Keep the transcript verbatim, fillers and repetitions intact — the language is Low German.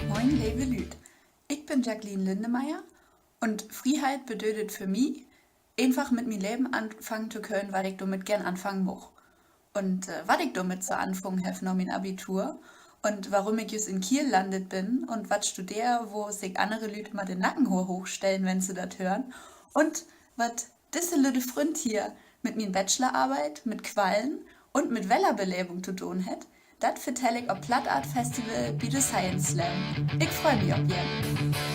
Moin, leve Lüüd. Ik bün Jacqueline Lindemeyer un Frieheit bedüüdt för mi, eenfach mit mien Leven anfangen to könen, wat ik dormit geern anfangen much. Un, äh, wat ik dormit so anfungen heff na mien Abitur un worüm ik jüst in Kiel landet bün un wat studeer, wo sik annere Lüüd immer de Nackenhoor hoochstellen, wenn se dat hören. Un wat disse lütte Fründ hier mit mien Bachelorarbeit, mit Quallen un mit Wellerbelevung to doon hett, dat vertell ik op Platt Art Festival bi de Science Slam. Ik frei mi op jem.